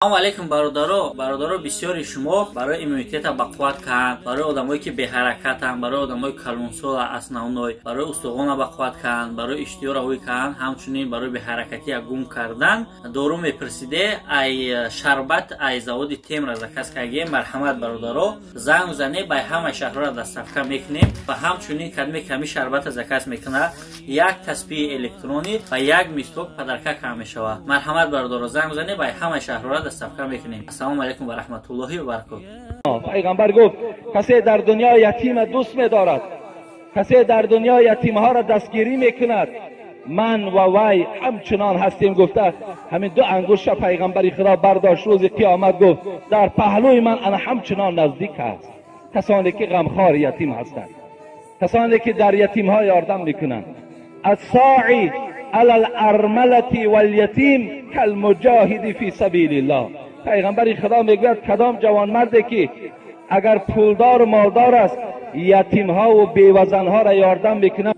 Салому алейкум, бародаро. Бародаро, бисёри шумо барои иммунитета бақувват канд, барои одамое ки беҳаракатанд, барои одамои калонсола, основной барои устухона бақувват канд, барои иштиҳо равӣ канд, ҳамчунин барои беҳаракатия гум кардан дору мепурсиде. Ай шарбат ай заводи Темра заказ кардем. Марҳамат, бародаро, занг зане, бай ҳамаи шаҳрҳоро доставка мекунем. Ва ҳамчунин кадме ками шарбата заказ мекунад, як таспиҳи электронӣ ва як мисток подарка кам мешавад. Марҳамат, бародаро, занг зане, бай ҳамаи шаҳрҳоро доставка мекунем. Ассалому алайкум ва раҳматуллоҳи ва баракотуҳ. Пайғамбар гуфт: касе дар дунё ятима дӯст медорад, касе дар дунё ятимҳоро дастгирӣ мекунад, ман ва вай ҳамчунон ҳастем. Гуфта, ҳамин ду ангушта пайғамбари Худо бардошт, рӯзи қиёмат гуфт: дар паҳлӯи ман ана ҳамчунон наздик аст касоне ки ғамхори ятим ҳастанд, касоне ки дар ятимҳо ёрдам мекунанд. الساعی علی الارملة واليتیم کالمجاهد فی سبیل الله. پیغمبر خدا میگوید کدام جوانمرده که اگر پولدار و مالدار است، یتیمها و بیوزنها را یاردم میکند،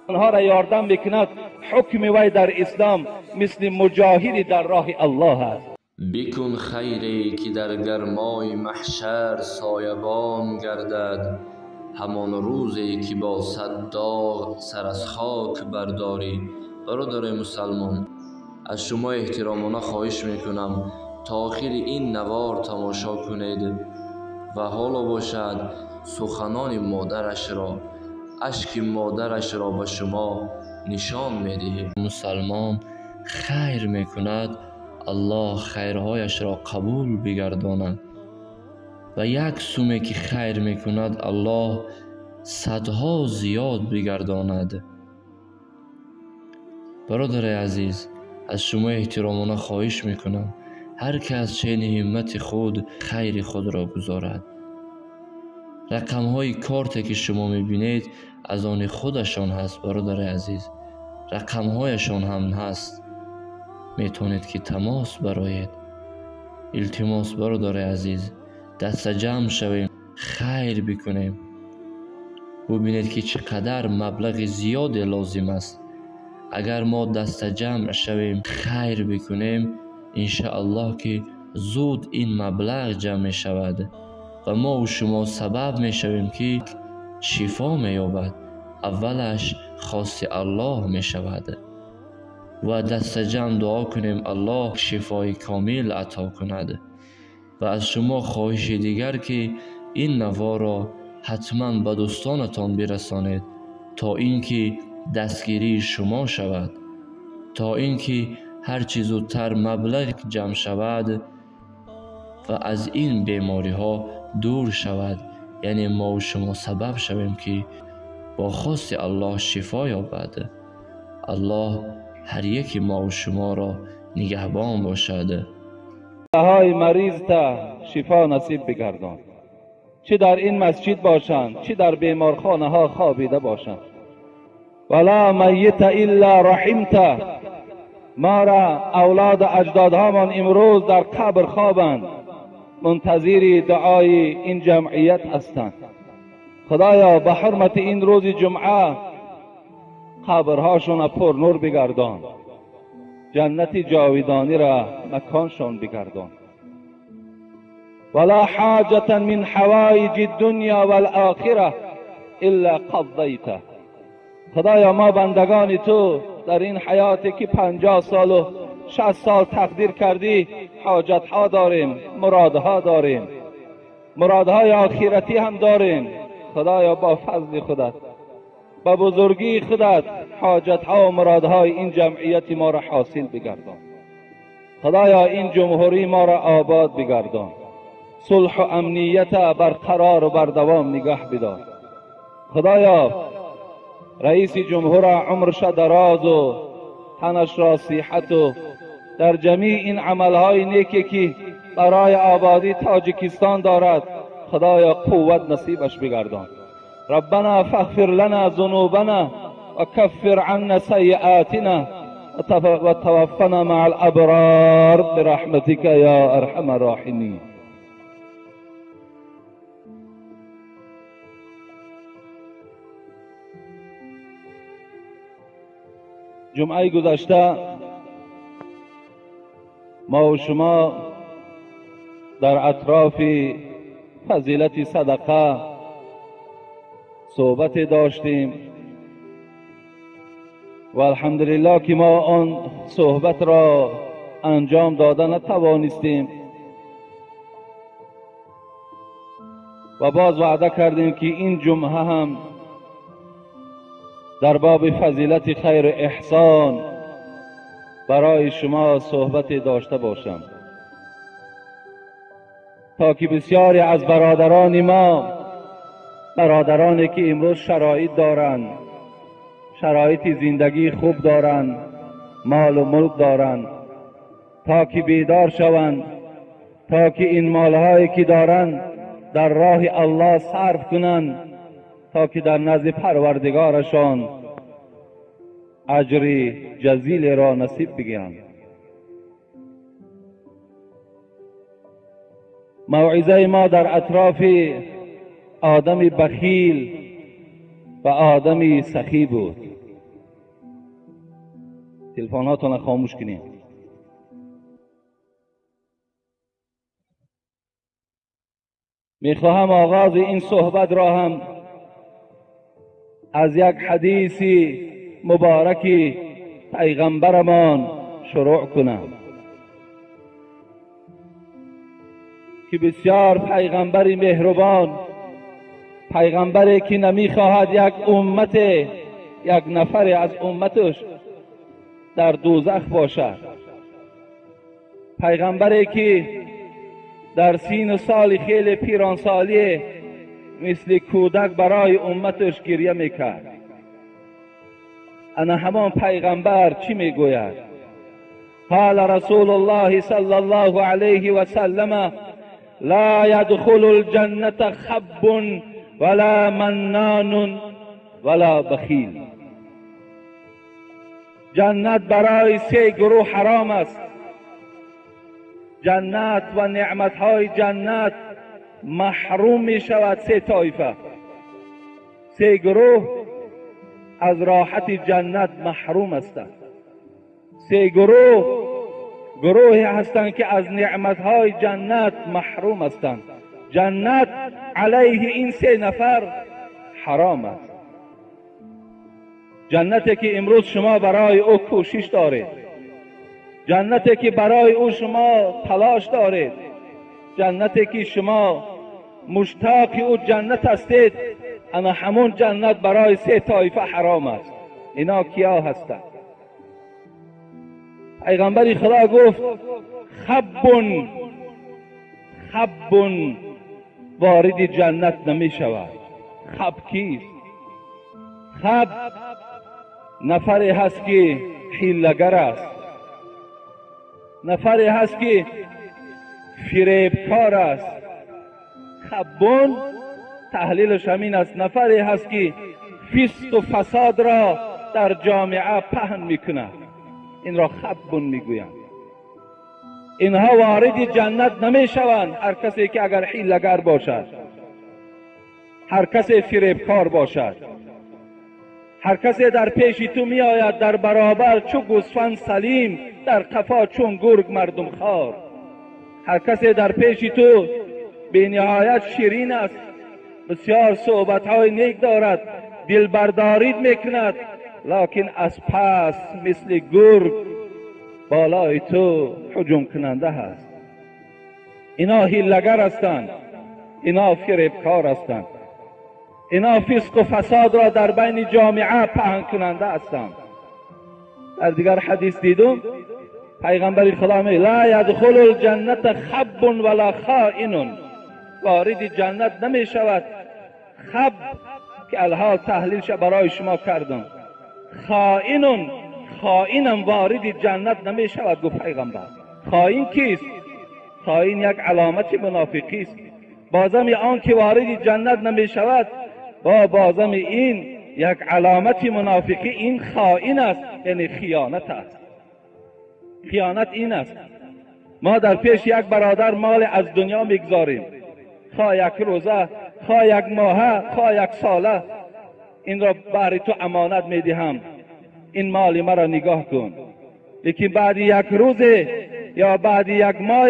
آنها را یاردم میکند، حکم وی در اسلام مثل مجاهد در راه الله است. بکن خیری که در گرمای محشر سایبان گردد، ҳамон рӯзе ки бо сад доғ сар аз хок бардорӣ. Бародарои мусалмон, аз шумо эҳтиромона хоҳиш мекунам, то охири ин навор тамошо кунед ва ҳоло бошад суханони модарашро, ашки модарашро ба шумо нишон медиҳем. Мусалмон хайр мекунад, Аллоҳ хайрҳояшро қабул бигардонад ва як суме ки хайр мекунад, Аллоҳ садҳо зиёд бигардонад. Бародари азиз, аз шумо эҳтиромона хоҳиш мекунам, ҳар кас чени ҳиммати худ хайри худро гузорад. Рақамҳои корте ки шумо мебинед, аз они худашон ҳаст. Бародари азиз, рақамҳояшон ҳам ҳаст, метавонед ки тамос бароед. Илтимос, бародари азиз, дастаҷамъ шавем, хайр бикунем. Бубинед ки чӣ қадар маблағи зиёде лозим аст. Агар мо дастаҷамъ шавем, хайр бикунем, иншааллоҳ ки зуд ин маблағ ҷамъ мешавад ва мову шумо сабаб мешавем ки шифо меёбад. Аввалаш хости Аллоҳ мешавад ва дастаҷамъ дуо кунем, Аллоҳ шифои комил ато кунад. Ва аз шумо хоҳиши дигар ки ин наворро ҳатман ба дӯстонатон бирасонед, то ин ки дастгирии шумо шавад, то ин ки ҳар чӣ зудтар маблағ ҷамъ шавад ва аз ин бемориҳо дур шавад. Яъне мову шумо сабаб шавем ки бо хости Аллоҳ шифо ёбад. Аллоҳ ҳар яки мову шуморо нигаҳбон бошад. های مریض تا شفا نصیب بگردان، چه در این مسجد باشند، چه در بیمارخانه ها خوابیده باشند. ولا میت الا رحمت. ما را اولاد اجدادهامان امروز در قبر خوابند، منتظر دعای این جمعیت هستند. خدایا به حرمت این روز جمعه قبرهاشون پر نور بگردان، جنت جاویدانی را مکانشان بگردان. ولا حاجة من حوائج الدنیا والآخرة الا قضیته. خدایا ما بندگان تو در این حیاتی که 50 سال و 60 سال تقدیر کردی، حاجتها داریم، مرادها داریم، مرادهای آخرتی هم داریم. خدایا با فضل خودت، با بزرگی خودت حاجتها و مرادهای این جمعیت ما را حاصل بگردان. خدایا این جمهوری ما را آباد بگردان، صلح و امنیت برقرار و بردوام نگه بدار. خدایا رئیس جمهور عمرش دراز و تنش را صحت و در جمیع این عملهای نیکی که برای آبادی تاجیکستان دارد، خدایا قوت نصیبش بگردان. ربنا فاغفر لنا ذنوبنا وكفر عنا سيئاتنا وتوفنا مع الأبرار برحمتك يا أرحم الراحمين. جمعه گذشته ما و شما در اطراف فضیلت صدقه صحبت داشتیم و الحمدلله که ما آن صحبت را انجام داده نتوانستیم و باز وعده کردیم که این جمعه هم در باب فضیلت خیر احسان برای شما صحبت داشته باشم تا که بسیاری از برادران ما، برادرانی که امروز شرایط دارند، شرایط زندگی خوب دارند، مال و ملک دارند، تا که بیدار شوند، تا که این مالهایی که دارند در راه الله صرف کنند، تا که در نزد پروردگارشان اجر جزیل را نصیب بگیرند. موعظه ما در اطراف آدم بخیل و آدم سخی بود. تلفن‌هاتون خاموش کنید. میخواهم آغاز این صحبت را هم از یک حدیث مبارک پیغمبرمان شروع کنم که بسیار پیغمبر مهربان، پیغمبری که نمیخواهد یک امت، یک نفر از امتش در دوزخ باشد، پیغمبری که در سین و سال خیلی پیرانسالی مثل کودک برای امتش گریه میکرد. انا همان پیغمبر چی میگوید؟ قال رسول الله صلی الله علیه و سلم لا يدخل الجنة خب ولا منان ولا بخیل. جنت برای سه گروه حرام است. جنت و نعمتهای جنت محروم می شود سه طایفه، سه گروه از راحت جنت محروم هستند. سه گروه گروهی هستند که از نعمتهای جنت محروم هستند. جنت علیه این سه نفر حرام است. جنتی که امروز شما برای او کوشش دارید، جنتی که برای او شما تلاش دارید، جنتی که شما مشتاق او جنت هستید، اما همون جنت برای سه طایفه حرام است. اینا کیا هستند؟ پیغمبر خدا گفت خب، خب وارد جنت نمی شود. خب کیست؟ خب نفری هست که حیله‌گر است، نفری هست که فریبکار است. خبون تحلیلش همین است، نفری هست که فسق و فساد را در جامعه پهن میکند، این را خبون میگویند. اینها وارد جنت نمیشوند. هر کسی که اگر حیله‌گر باشد، هر کسی فریبکار باشد، هر کسی در پیش تو می آید در برابر چو گوسفند سلیم، در قفا چون گرگ مردم خوار. هر کسی در پیش تو به نهایت شیرین است، بسیار صحبت‌های نیک دارد، دلبردارید میکند، لکن از پس مثل گرگ بالای تو هجوم کننده هست. اینا حیله‌گر هستند، اینا فریبکار هستند، اینا فسق و فساد را در بین جامعه پهن کننده هستند. در دیگر حدیث دیدم پیغمبر خدا می لا یدخل الجنة خب ولا خائن، وارد جنت نمی شود خب که الحال تحلیلش برای شما کردم، خائن، خائنم وارد جنت نمی شود. گفت پیغمبر خائن کیست؟ خائن یک علامت منافقی است. بازم آن که وارد جنت نمی شود با بازم این یک علامت منافقی، این خائن است، یعنی خیانت است. خیانت این است ما در پیش یک برادر مال از دنیا میگذاریم، خواه یک روزه، خواه یک ماهه، خواه یک ساله، این را برای تو امانت میدهم، این مال مرا نگاه کن. لیکن بعد یک روز یا بعد یک ماه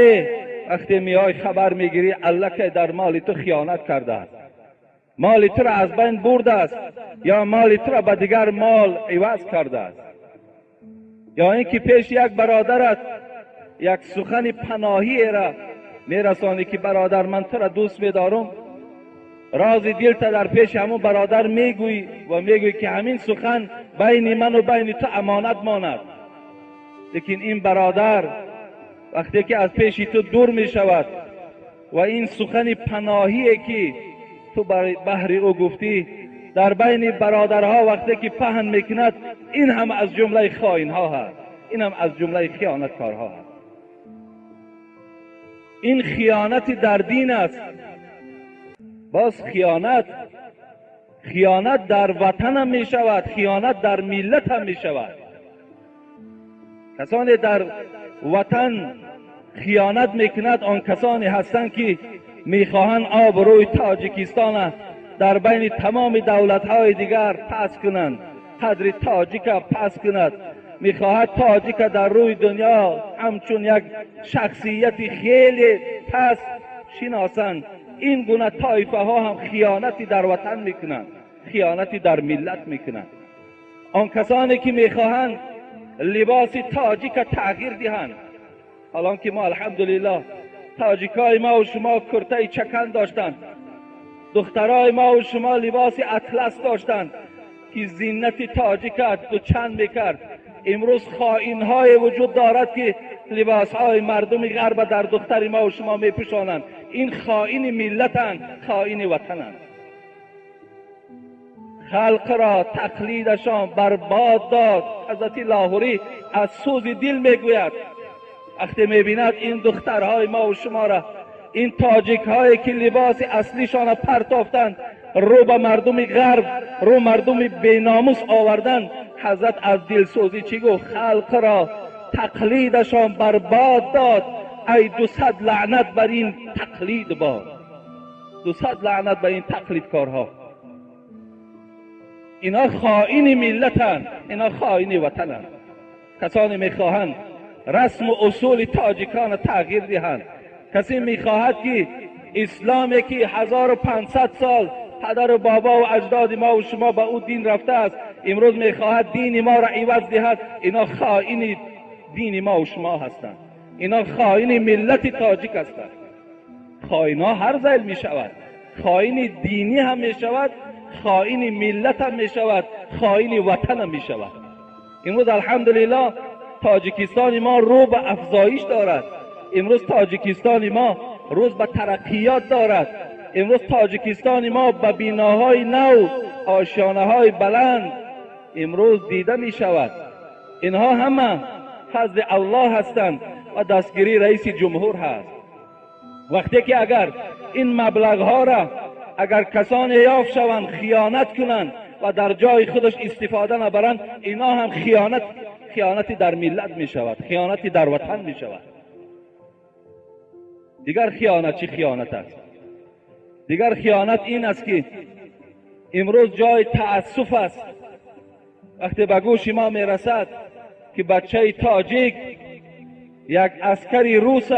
وقتی میای خبر میگیری الله در مال تو خیانت کرده است، مال تو را از بین برده است یا مال تو را به دیگر مال عوض کرده است. یا اینکه پیش یک برادرت یک سخن پناهی را میرسانی که برادر من تو را دوست میدارم، راز دلت در پیش همون برادر میگویی و میگویی که همین سخن بین من و بین تو امانت ماند. لیکن این برادر وقتی که از پیش تو دور می شود و این سخن پناهی که تو بهر او گفتی در بین برادرها وقتی که پهن میکند، این هم از جمله خائن ها هست، این هم از جمله خیانتکارها هست. این خیانت در دین است. باز خیانت در وطن هم می شود، خیانت در ملت هم می شود. کسانی در وطن خیانت میکند آن کسانی هستند که میخواهند آبروی تاجیکستان در بین تمام دولت‌های دیگر پس کنند، قدر تاجیک پس کند. میخواهد تاجیک در روی دنیا همچون یک شخصیت خیلی پس شناسند. این گونه طایفه ها هم خیانتی در وطن میکنند، خیانتی در ملت میکنند. آن کسانی که میخواهند لباس تاجیک تغییر دهند، حالان که ما الحمدلله تاجیکای ما و شما کرته چکن داشتند، دخترای ما و شما لباس اطلس داشتند که زینت تاجیک دوچند میکرد. امروز خائن‌های وجود دارد که لباسهای مردم غرب در دختر ما و شما میپوشانند. این خائن ملتند، خائن وطنند. خلق را تقلیدشان برباد داد. حضرت لاهوری از سوز دل میگوید وقتی میبیند این دخترهای ما و شما را، این تاجیک هایی که لباس اصلیشان پرتافتند رو به مردم غرب، رو مردم بیناموس آوردن، حضرت از دلسوزی چی گفت؟ خلق را تقلیدشان برباد داد، ای 200 لعنت بر این تقلید باد، 200 لعنت بر این تقلیدکارها. اینا خائن ملتند، اینا خائن وطنند. کسانی میخواهند رسم و اصول تاجیکان تغییر دهند. کسی میخواهد که اسلامی که 1500 سال پدر و بابا و اجداد ما و شما به او دین رفته است، امروز میخواهد دین ما را عوض دهد. اینا خائن دین ما و شما هستند، اینا خائن ملت تاجیک هستند. خائنها هر ذیل میشود، خائن دینی هم میشود، خائن ملت هم میشود، خائن وطن هم میشود. امروز الحمدلله تاجیکستان ما رو به افزایش دارد، امروز تاجیکستان ما روز به ترقیات دارد، امروز تاجیکستان ما به بیناهای نو، آشیانه های بلند امروز دیده می شود. اینها همه فضل الله هستند و دستگیری رئیس جمهور هست. وقتی که اگر این مبلغ ها را اگر کسانی یافت شوند خیانت کنند و در جای خودش استفاده نبرند، اینا هم خیانتی در ملت می شود، خیانتی در وطن می شود. دیگر خیانت چی خیانت است؟ دیگر خیانت این است که امروز جای تأسف است وقتی به گوش ما میرسد که بچه تاجیک یک عسکری روس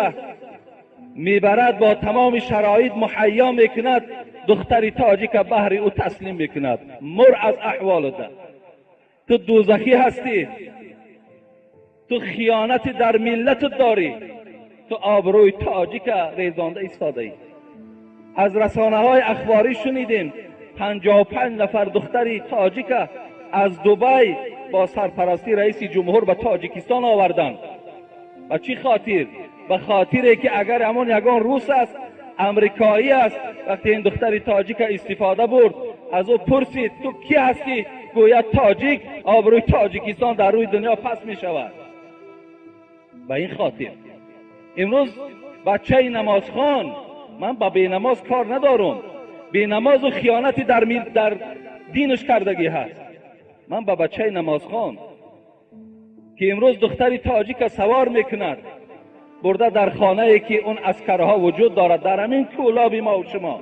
میبرد، با تمام شرایط مهیا میکند، دختری تاجیک بهر او تسلیم میکند. مر از احوال ده، تو دوزخی هستی، تو خیانت در ملت داری، تو آبروی تاجیک ریزانده ایستاده ای. از رسانه های اخباری شنیدیم 55 نفر دختری تاجیک از دبی با سرپرستی رئیس جمهور به تاجیکستان آوردند. و چی خاطر؟ به خاطر که اگر همان یگان روس است، امریکایی است، وقتی این دختر تاجیک استفاده برد، از او پرسید تو کی هستی؟ گوید تاجیک. آبروی تاجیکستان در روی دنیا پس می شود. به این خاطر امروز بچه نمازخوان، من با بینماز کار ندارم، بینماز و خیانتی در دینش کردگی هست. من با بچه نمازخوان که امروز دختری تاجیک سوار میکند، برده در خانه ای که اون عسکرها وجود دارد در همین کولاب ما و شما،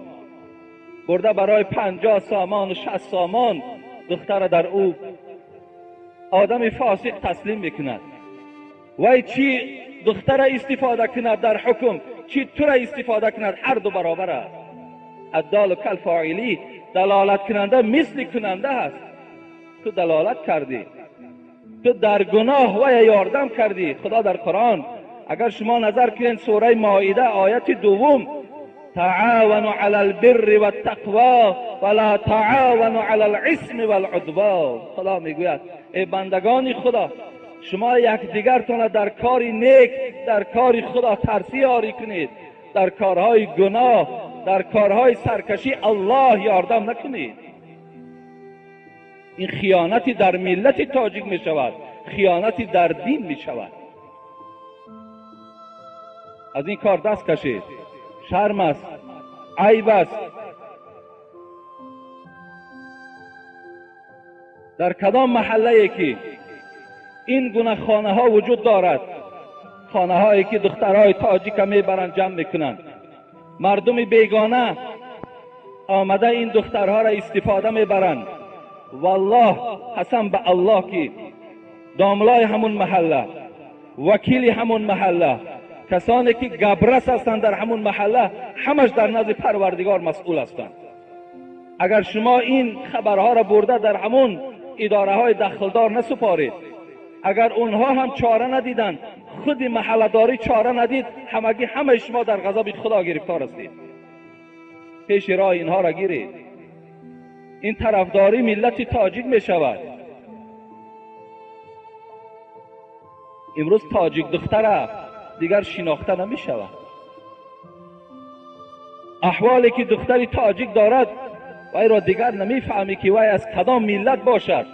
برده برای 50 سامان و 60 سامان دختر در او آدم فاسق تسلیم میکند. وای چی духтара истифода кунад дар ҳукм, чӣ тура истифода кунад, ҳар ду баробар аст. Аддолу калфоили, далолат кунанда мисли кунанда аст. Ту далолат кардӣ, ту дар гуноҳ вая ёрдам кардӣ. Худо дар Қуръон, агар шумо назар кунед, сураи Моида, ояти дуввум: تعاونوا على البر والتقوى ولا تعاونوا على الاسم والعدوان. خدا میگوید ای بندگان خدا، شما یکدیگرتان در کار نیک، در کار خدا ترسی یاری کنید، در کارهای گناه، در کارهای سرکشی الله یاردم نکنید. این خیانتی در ملت تاجیک می شود، خیانتی در دین می شود. از این کار دست کشید. شرم است، عیب است. در کدام محله که این گونه خانه ها وجود دارد، خانه هایی که دخترهای تاجیک میبرند جمع میکنند، مردم بیگانه آمده این دخترها را استفاده میبرند. والله قسم به الله که داملای همون محله، وکیل همون محله، کسانی که گبرس هستند در همون محله، همش در نزد پروردگار مسئول هستند. اگر شما این خبرها را برده در همون اداره های دخلدار نسپارید، اگر اونها هم چاره ندیدند، خود محله داری چاره ندید، همگی همه شما در غضب خدا گرفتار هستید. پیش راه اینها را گیرید. این طرفداری ملت تاجیک می شود. امروز تاجیک دختره دیگر شناخته نمی شود. احوالی که دختری تاجیک دارد وی را دیگر نمی فهمی که وی از کدام ملت باشد.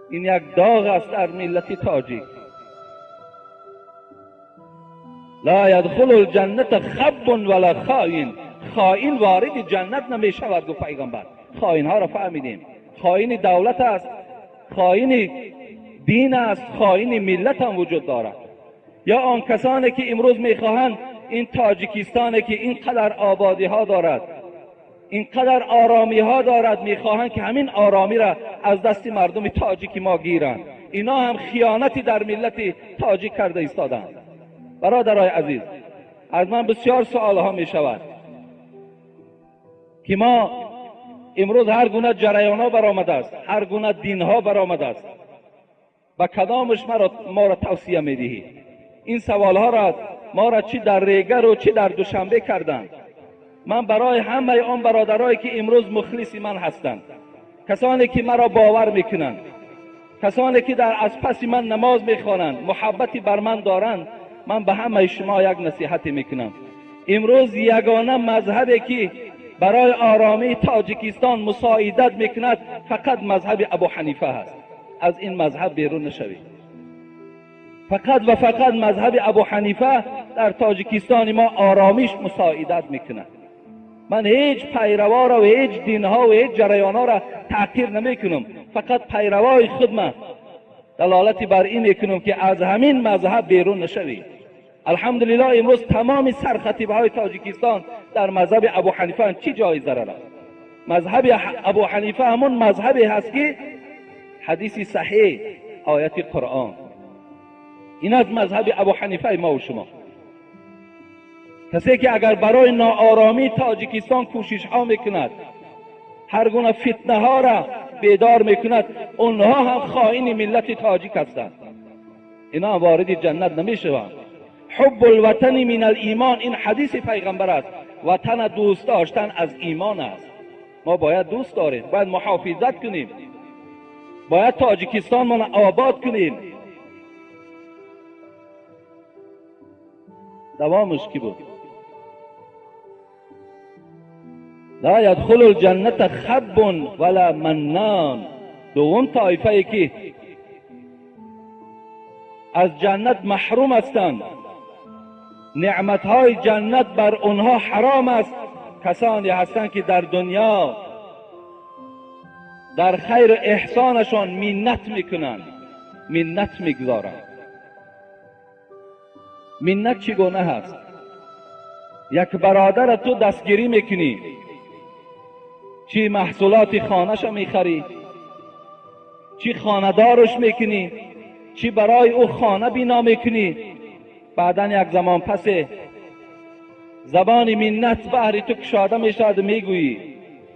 این یک داغ است در ملت تاجیک. لا یدخل الجنة خب ولا خائن. خائن وارد جنت نمی شود، گفت پیغمبر. خائن ها را فهمیدیم. خائن دولت است، خائن دین است، خائن ملت هم وجود دارد. یا آن کسانی که امروز میخواهند این تاجیکستان که اینقدر آبادی ها دارد، اینقدر آرامی ها دارد، میخواهند که همین آرامی را از دست مردم تاجیک ما گیرند. اینا هم خیانتی در ملت تاجیک کرده ایستادند. برادرای عزیز، از من بسیار سوال ها می شود که ما امروز هر گونه جریان ها برآمده است، هر گونه دین ها برآمده است، به کدامش ما را توصیه می دهی؟ این سوال ها را ما را چی در ریگر و چی در دوشنبه کردند. من برای همه آن برادرایی که امروز مخلص من هستند، کسانی که مرا باور میکنند، کسانی که در از پس من نماز میخوانند، محبتی بر من دارند، من به همه شما یک نصیحت میکنم. امروز یگانه مذهبی که برای آرامی تاجیکستان مساعدت میکند فقط مذهب ابو حنیفه هست. از این مذهب بیرون نشوید. فقط و فقط مذهب ابو حنیفه در تاجیکستان ما آرامیش مساعدت میکند. من هیچ پیروا را و هیچ دینها و هیچ جریانها را تحقیر نمیکنم، فقط پیروای خود من دلالتی بر این میکنم که از همین مذهب بیرون نشوید. الحمدلله امروز تمام سرخطیبهای تاجیکستان در مذهب ابو حنیفه. چی جای ضرر است؟ مذهب ابو حنیفه همون مذهبی هست که حدیث صحیح، آیت قرآن، این از مذهب ابو حنیفه ما و شما. کسی که اگر برای ناآرامی تاجیکستان کوشش ها میکند، هر گونه فتنه ها را بیدار میکند، اونها هم خائن ملت تاجیک هستند. اینا وارد جنت نمیشوند. حب الوطن من الایمان، این حدیث پیغمبر است. وطن دوست داشتن از ایمان است. ما باید دوست داریم، باید محافظت کنیم، باید تاجیکستان ما آباد کنیم. دوامش کی بود؟ لا یدخل الجنة خب ولا منان. دوم طایفه ای که از جنت محروم هستند، نعمتهای جنت بر آنها حرام است، کسانی هستند که در دنیا در خیر احسانشان منت میکنند، منت میگذارند. منت چگونه هست؟ یک برادر تو دستگیری میکنی، چی محصولات خانه‌ش میخری، چی خانه‌دارش میکنی، چی برای او خانه بینا میکنی، بعدا یک زمان پس زبان منت بهر تو کشاده میشود، میگویی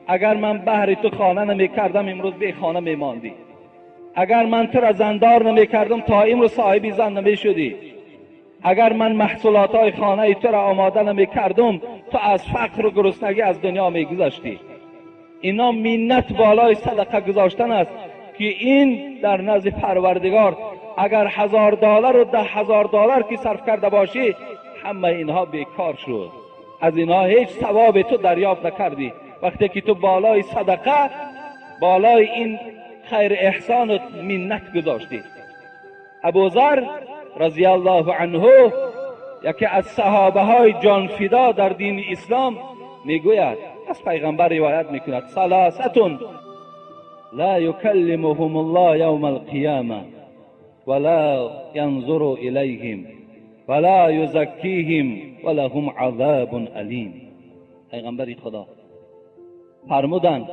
اگر من بهر تو خانه نمیکردم امروز به خانه میماندی، اگر من تو را زندار نمیکردم تا امروز صاحب زن نمیشدی، اگر من محصولات های خانه تو را آماده نمیکردم تو از فقر و گرسنگی از دنیا میگذشتی. اینا منت بالای صدقه گذاشتن است که این در نزد پروردگار اگر $1000 و $10,000 که صرف کرده باشی همه اینها بیکار شد، از اینها هیچ ثواب تو دریافت نکردی. وقتی که تو بالای صدقه، بالای این خیر احسان منت گذاشتی. ابوذر رضی الله عنه یکی از صحابه های جانفدا در دین اسلام میگوید، از پیغمبر روایت میکند، ثلاثة لا یکلمهم الله یوم القیامه ولا ینظر الیهم ولا یزکیهم ولهم عذاب الیم. پیغمبر خدا فرمودند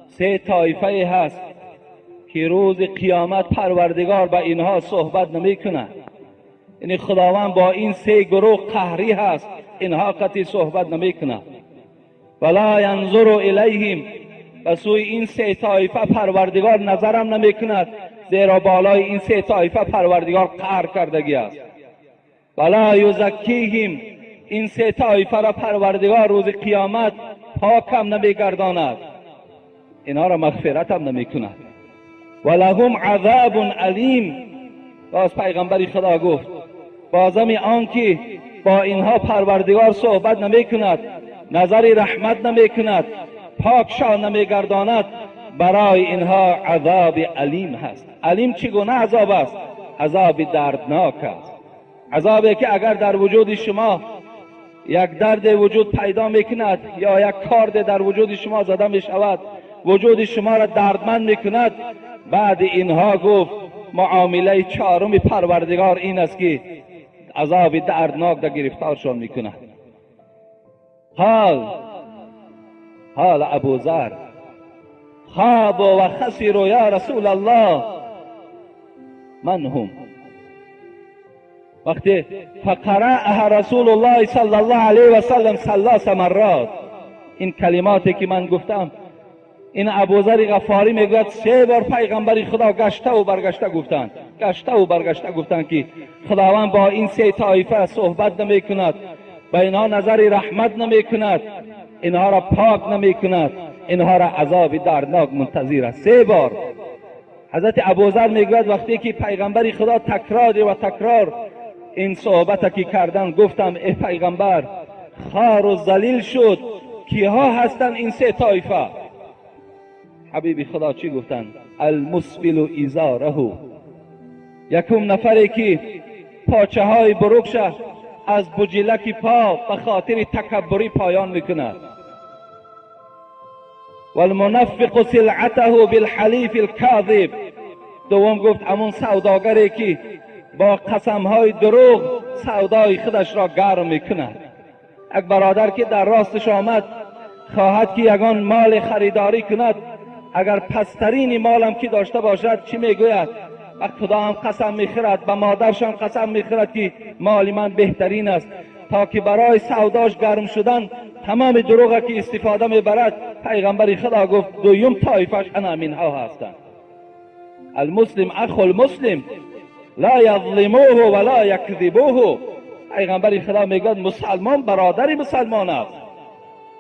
سه طایفه هست که روز قیامت پروردگار با اینها صحبت نمیکند، یعنی خداوند با این سه گروه قهری هست، اینها قطعی صحبت نمیکند. ولا ینظر الیهم، به سوی این سه طایفه پروردگار نظرم نمیکند، زیرا بالای این سه طایفه پروردگار قهر کردگی است. ولا یزکیهم، این سه طایفه را پروردگار روز قیامت پاکم نمیگرداند، اینها را مغفرت هم نمیکند. ولهم عذاب الیم، باز پیغمبر خدا گفت بازم آن که با اینها پروردگار صحبت نمیکند، نظر رحمت نمیکند، پاکشان نمیگرداند، برای اینها عذاب الیم هست. الیم چگونه عذاب است؟ عذاب دردناک است، عذابی که اگر در وجود شما یک درد وجود پیدا میکند یا یک کارد در وجود شما زده میشود، وجود شما را دردمند میکند. بعد اینها گفت معامله چهارم پروردگار این است که عذاب دردناک در گرفتارشان میکند. قال ابوذر خاب و خسروا یا رسول الله من هم. وقتی فقرأها رسول الله صلی الله علیه و سلم ثلاث مرات، این کلماتی که من گفتم، این ابوذر غفاری میگوید سه بار پیغمبر خدا گشته و برگشته گفتند، گشته و برگشته گفتند که خداوند با این سه طایفه صحبت نمیکند، با اینها نظر رحمت نمیکند، اینها را پاک نمیکند، اینها را عذاب دردناک منتظر است. سه بار حضرت ابوذر میگوید وقتی که پیغمبر خدا تکرار و تکرار این صحبت که کردن، گفتم ای پیغمبر خار و ذلیل شد، کیها هستند این سه طایفه؟ حبیب خدا چی گفتند؟ المسبل ازاره، یکم نفری که پاچه های بروکش از بجلک پا به خاطر تکبری پایان میکند. والمنفق سلعته بالحلیف الکاذب، دوم گفت همون سوداگری که با قسمهای دروغ سودای خودش را گرم میکند. یک برادر که در راستش آمد خواهد که یگان مال خریداری کند، اگر پسترین مالم که داشته باشد چی میگوید؟ به خدا هم قسم میخورد، به مادرش هم قسم میخورد که مال من بهترین است، تا که برای سوداش گرم شدن تمام دروغ که استفاده میبرد. پیغمبر خدا گفت دویم طایفش انا منها هستند. المسلم اخو المسلم لا یظلموه ولا یکذبوه. پیغمبر خدا میگوید مسلمان برادر مسلمان است.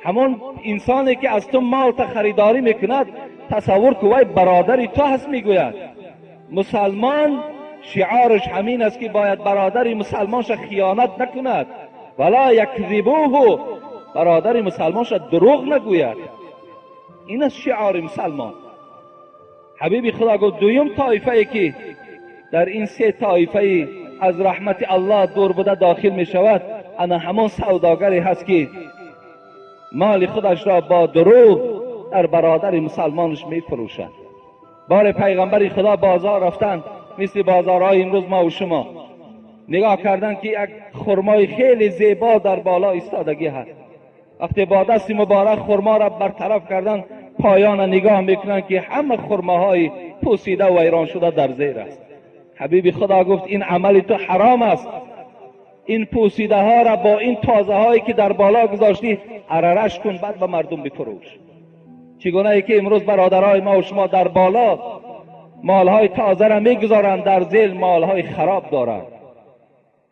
همون انسانی که از تو مال تا خریداری میکند تصور که وی برادری تو هست. میگوید مسلمان شعارش همین است که باید برادر مسلمانش خیانت نکند، ولا یکذبوه، برادر مسلمانش دروغ نگوید. این است شعار مسلمان. حبیب خدا گفت دویم طایفه ای که در این سه طایفه از رحمت الله دور بوده داخل می شود، انا همان سوداگری هست که مال خودش را با دروغ در برادر مسلمانش می فروشد. بار پیغمبر خدا بازار رفتن، مثل بازارهای امروز ما و شما، نگاه کردن که یک خرمای خیلی زیبا در بالا ایستادگی هست. وقتی با دست مبارک خرما را برطرف کردن، پایان نگاه میکنن که همه خرماهای پوسیده و ویران شده در زیر است. حبیب خدا گفت این عمل تو حرام است. این پوسیده ها را با این تازه هایی که در بالا گذاشتی عررش کن، بعد به مردم بفروش. چگونه ای که امروز برادرای ما و شما در بالا مالهای تازه را میگذارند، در زیر مالهای خراب دارند.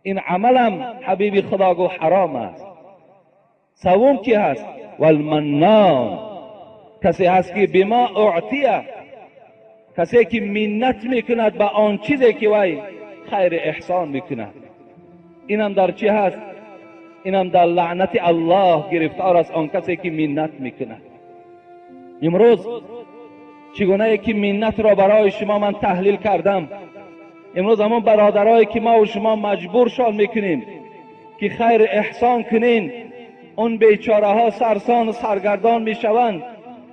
این عملم حبیب خدا گفت حرام است. سوم کی هست؟ والمنان، کسی هست که بما اعطیه، کسی که منت میکند به آن چیزی که وی خیر احسان میکند. اینم در چی هست؟ اینم در لعنت الله گرفتار است، آن کسی که منت میکند. امروز چگونه که منت را برای شما من تحلیل کردم، امروز همون برادرایی که ما و شما مجبورشان میکنیم که خیر احسان کنین، اون بیچاره ها سرسان و سرگردان میشوند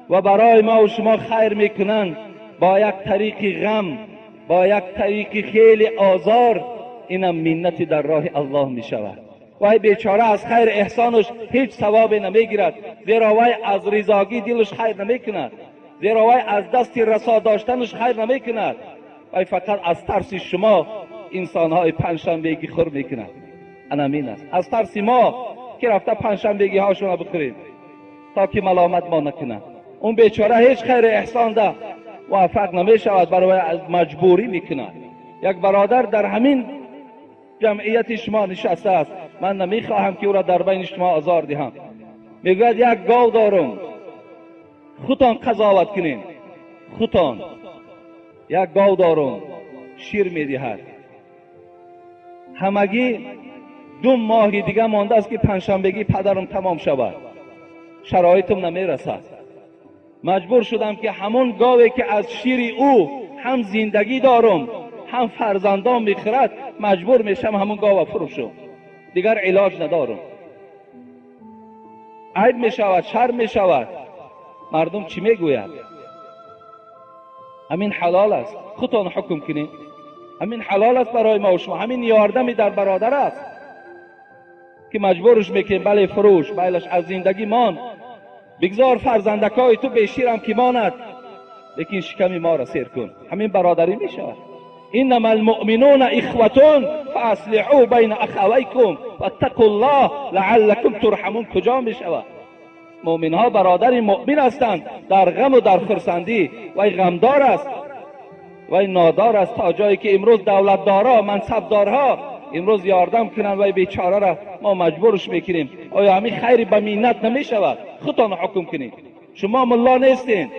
و برای ما و شما خیر میکنند با یک طریق غم، با یک طریق خیلی آزار. اینم منت در راه الله میشود. وای بیچاره از خیر احسانش هیچ ثوابی نمیگیرد، زیرا وای از رضاگی دلش خیر نمیکند، زیرا وای از دست رسا داشتنش خیر نمیکند. وای فقط از ترس شما انسانهای پنجشنبگی خور میکند. انامین است، از ترس ما که رفته پنجشنبگی هاشون را بخوریم تا که ملامت ما نکند. اون بیچاره هیچ خیر احسان ده موفق نمیشود، برای از مجبوری میکند. یک برادر در همین جمعیت شما نشسته است، من نمیخواهم که او را در بین شما آزار دهم. میگوید یک گاو دارم، خودتان قضاوت کنین، خودتان. یک گاو دارم شیر میدهد، همگی 2 ماه دیگه مانده است که پنجشنبگی پدرم تمام شود، شرایطم نمیرسد. مجبور شدم که همون گاوی که از شیر او هم زندگی دارم هم فرزندان میخورد، مجبور میشم همون گاو فروشم، دیگر علاج ندارم. عیب میشود، شرم میشود. مردم چی میگوید؟ همین حلال است، خودتان حکم کنید. همین حلال است برای ما و شما، همین یاردمی در برادر است که مجبورش میکنیم بله فروش، بلش از زندگی مان، بگذار فرزندکای تو به شیرم که ماند، لیکن شکمی ما را سیر کن. همین برادری میشود. انما المؤمنون اخوة فاصلحوا بین اخویکم واتقوا الله لعلکم ترحمون. کجا میشود؟ مؤمن ها برادر مؤمن هستند در غم و در خرسندی. وی غمدار است، وی نادار است، تا جایی که امروز دولتدارا، منصبدارها امروز یاردم کنند وی بیچاره را ما مجبورش میکنیم. آیا همین خیری به منت نمیشود؟ خودتان حکم کنید. شما ملا نیستین،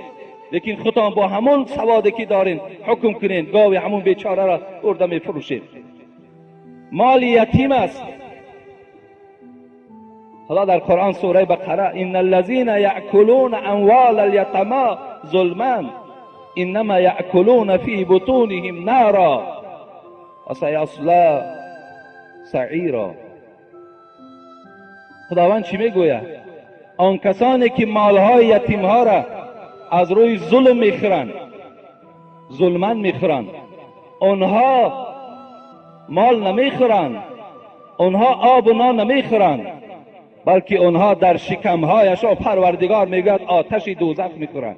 لیکن خودتان با همون سوادی که دارین حکم کنین. گاوی همون بیچاره را برده میفروشید. مال یتیم است. خدا در قرآن سوره بقره: ان الذين یأکلون اموال الیتامی ظلما انما یأکلون فی بطونهم نارا و سیصلی سعیرا. خداوند چی میگوید؟ آن کسانی که مالهای یتیمها را از روی ظلم میخورند، ظلما میخورند، آنها مال نمیخورند، آنها آب و نان نمیخورند، بلکه آنها در شکمهایشان پروردگار میگوید آتش دوزخ میخورند.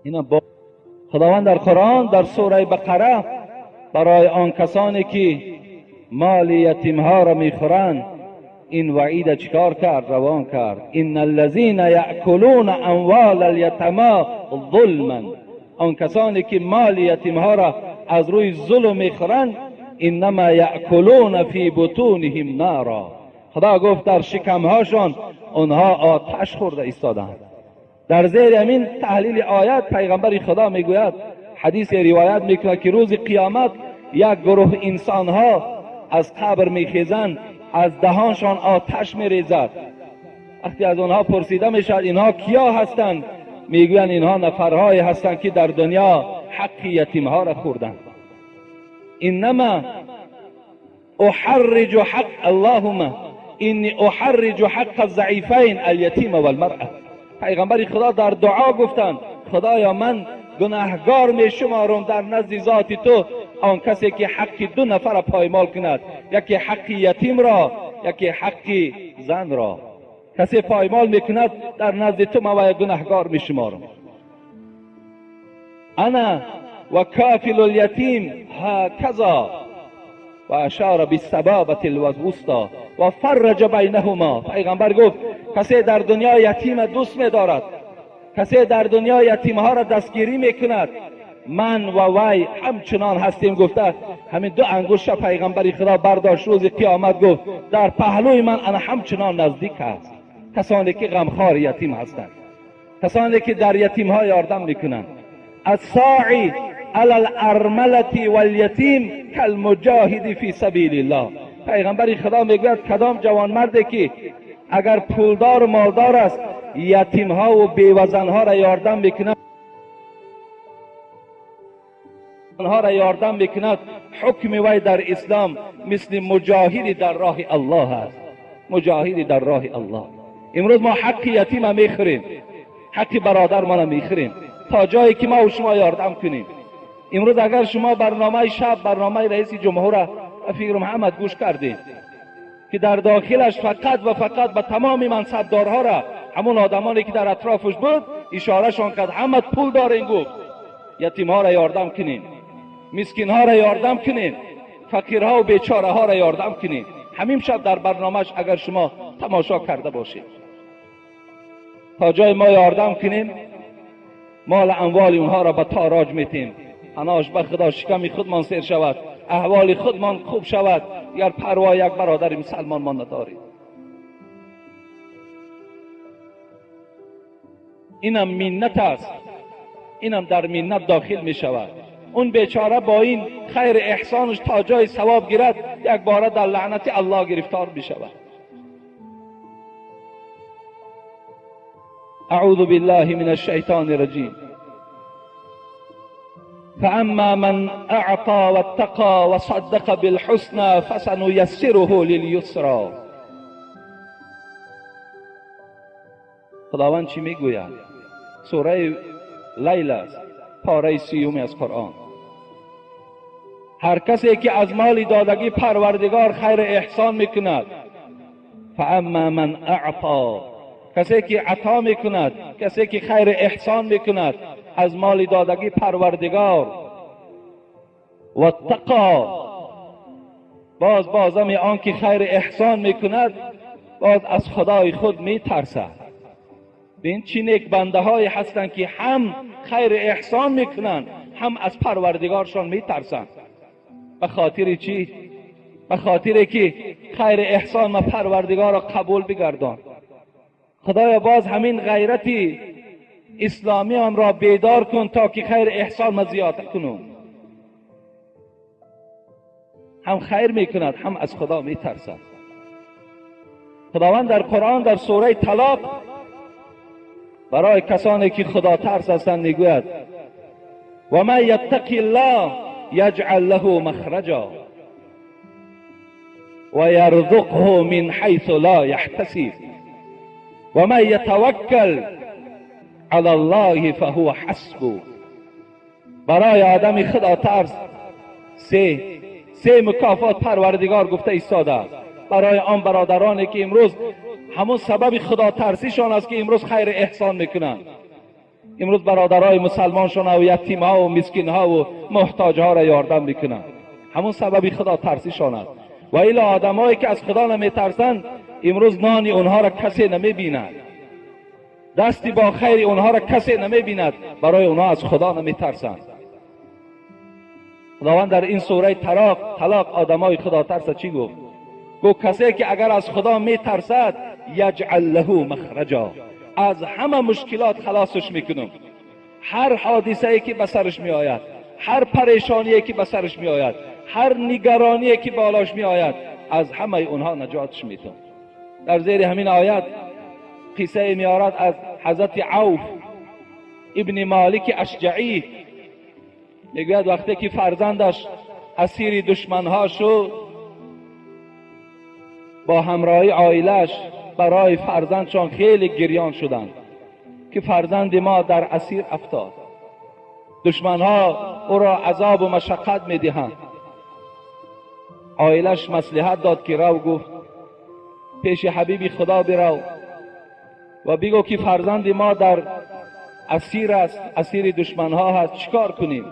اینا با خداوند در قرآن در سوره بقره برای آن کسانی که مال یتیمها را میخورند این وعید چیکار کرد؟ روان کرد. ان الذین یأکلون اموال الیتامی ظلما، آن کسانی که مال یتیمها را از روی ظلم میخورند، انما یأکلون فی بطونهم نارا. خدا گفت در شکمهاشان آنها آتش خورده ایستادند. در زیر همین تحلیل آیت پیغمبر خدا میگوید، حدیث روایت میکند که روز قیامت یک گروه انسانها از قبر میخیزند، از دهانشان آتش میریزد. وقتی از آنها پرسیده میشود اینها کیا هستند، میگویند اینها نفرهایی هستند که در دنیا حق یتیمها را خوردند. انما احرج حق اللهم انی احرج حق الضعیفین الیتیم والمرأة. پیغمبر خدا در دعا گفتند خدایا من گناهگار می شمارم در نزد ذات تو آن کسی که حق 2 نفر پایمال کند، یکی حق یتیم را، یکی حق زن را. کسی پایمال میکند در نزد تو من گناهگار می شمارم. انا و کافل الیتیم هکذا و اشار بالسبابة الوسطى و فرج بینهما. پیغمبر گفت کسی در دنیا یتیم دوست می‌دارد، کسی در دنیا یتیم‌ها را دستگیری می‌کند، من و وی همچنان هستیم. گفته همین دو انگشت پیغمبر خدا برداشت، روز قیامت گفت در پهلوی من انا همچنان نزدیک است. کسانی که غمخوار یتیم هستند، کسانی که در یتیم‌ها یاردم می‌کنند. الساعی علی الارملة والیتیم کالمجاهد فی سبیل الله. پیغمبر خدا میگوید کدام جوانمردی که اگر پولدار و مالدار است یتیم‌ها و بیوزنها را یاردم میکند، آنها را یاردم میکند، حکم وی در اسلام مثل مجاهدی در راه الله است. مجاهدی در راه الله. امروز ما حق یتیم میخوریم، حق برادر ما میخوریم تا جایی که ما و شما یاردم کنیم. امروز اگر شما برنامه شب، برنامه رئیس جمهور فکر محمد گوش کردیم که در داخلش فقط و فقط به تمام منصبدارها را، همون آدمانی که در اطرافش بود اشارهشان کرد، همه پول دارین، گفت یتیمها را یاردم کنیم، مسکینها را یاردم کنیم، فقیرها و بیچاره ها را یاردم کنیم. همین شب در برنامهش اگر شما تماشا کرده باشید، تا جای ما یاردم کنیم مال اموال اونها را به تاراج میتیم. اناش به خدا شکم خودمان سیر شود، احوال خودمان خوب شود، دیگر پروا یک برادر مسلمان ما نداریم. اینم منت است، اینم در منت داخل می شود. اون بیچاره با این خیر احسانش تا جای ثواب گیرد، یک باره در لعنت الله گرفتار می شود. اعوذ بالله من الشیطان الرجیم. فاما من اعطى واتقى وصدق بالحسنى فسنيسره لليسرى. خداوند چی میگوید؟ سوره لیل است، پاره 30 از قرآن. هر کسی که از مال دادگی پروردگار خیر احسان میکند، فاما من اعطى، کسی که عطا میکند، کسی که خیر احسان میکند از مال دادگی پروردگار، و اتقا، باز بازم آن که خیر احسان میکند باز از خدای خود میترسد. ببین چی نیک بنده های هستند که هم خیر احسان میکنند هم از پروردگارشان میترسند. به خاطر چی؟ به خاطر که خیر احسان و پروردگار را قبول بگردان. خدایا باز همین غیرتی اسلامی هم را بیدار کن تا که خیر احسان ما زیاد کنم. هم خیر میکند هم از خدا میترسد. خداوند در قرآن در سوره طلاق برای کسانی که خدا ترس هستند میگوید و من یتقی الله یجعل له مخرجا و یرزقه من حیث لا یحتسب و من یتوکل علی الله فهو حسبه. برای آدم خدا ترس سه مکافات پروردگار گفته ایستاده است. برای آن برادرانی که امروز همون سبب خدا ترسیشان است که امروز خیر احسان میکنند، امروز برادرای مسلمانشان و یتیمها و مسکینها و محتاجها را یاردم میکنند، همون سبب خدا ترسیشان است. و الا آدمایی که از خدا نمیترسند امروز نان اونها را کسی نمیبیند، دستی با خیر اونها را کسی نمیبیند، برای اونها از خدا نمیترسند. خداوند در این سوره طلاق آدمای خدا ترس چی گفت؟ گفت کسی که اگر از خدا میترسد یجعل له مخرجا، از همه مشکلات خلاصش میکنم. هر حادثه ای که به سرش میآید، هر پریشانی که به سرش میآید، هر نگرانی که بالاش میآید، از همه اونها نجاتش میتم. در زیر همین آیت قصه میآرد از حضرت عوف ابن مالک اشجعی. میگوید وقتی که فرزندش اسیر دشمنها شد، با همراهی عائلش برای فرزندشان خیلی گریان شدند که فرزند ما در اسیر افتاد، دشمنها او را عذاب و مشقت میدهند. عائلش مصلحت داد که رو، گفت پیش حبیب خدا برو و بگو که فرزند ما در اسیر است، اسیر دشمنها هست، چیکار کنیم؟